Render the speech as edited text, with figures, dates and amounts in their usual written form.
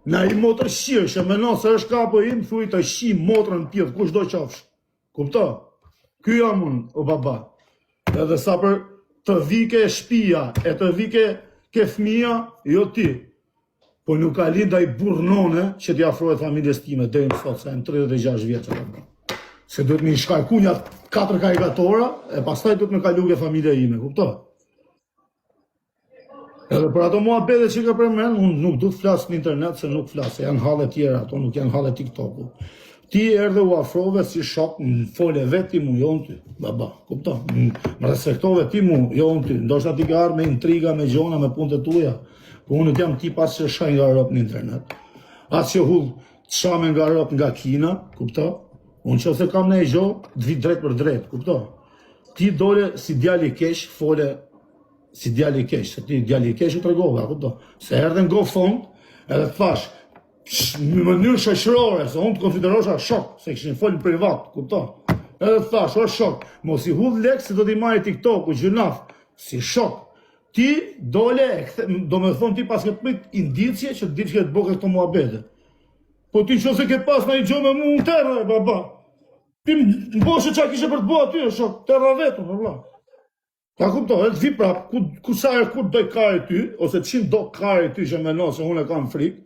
Në i motër shqirë që menon se është kapo im, thuj të shi motrën pjellë, kush do qofsh. Kupto? Ky jam unë, o baba. Edhe sa për të vike shpia, e të vike ke fëmija, jo ti. Po nuk ka lind ai burrë none që t'i afrohet familjes time deri më sot, se jam 36 vjeç o baba. Se duhet me i shkarku nja katër karikatora, e pastaj duhet me kalu ke familja ime, kupto? Edhe për ato muhabete që ke përmend, unë nuk du të flas në internet se nuk flas, se janë halle tjera, ato nuk janë halle TikToku. Ti erdhe u afrove si shok, më fole vetë ti mu, jo unë ty, baba, kupto? Më respektove ti mu, jo unë ty. Ndoshta ti ke ardhur me intriga, me gjona, me punët e tuaja, po unë nuk jam tip as që shaj nga robt në internet. As që hudh shame nga robt nga Kina, kupto? Unë nëse kam ndonjë gjë, të vi drejt për drejt, kupto? Ti dole si djalë i keq, fole si djalë i keq, se ti djalë i keq u tregove, a kupton? Se erdhe në GoFund, edhe të thash, në mënyrë shoqërore, se unë të konsiderosha shok, se kishim fol në privat, kupton? Edhe të thash, o shok, mos i hudh lek se do t'i marrë TikToku, gjynaf, si shok. Ti dole, e kthe, do me thonë ti paske prit indicie që të dish që të bëke këto muhabete. Po ti nëse ke pas ndonjë gjë me mu unë t'erdha, baba. Ti më boshe çka kishe për të bërë aty, shok, t'erdha vetëm, vëlla. Ta kuptoj, edhe të vi prap, ku, ku sa herë kur doj kari ty, ose çim do kari ty që menon se unë e kam frikë.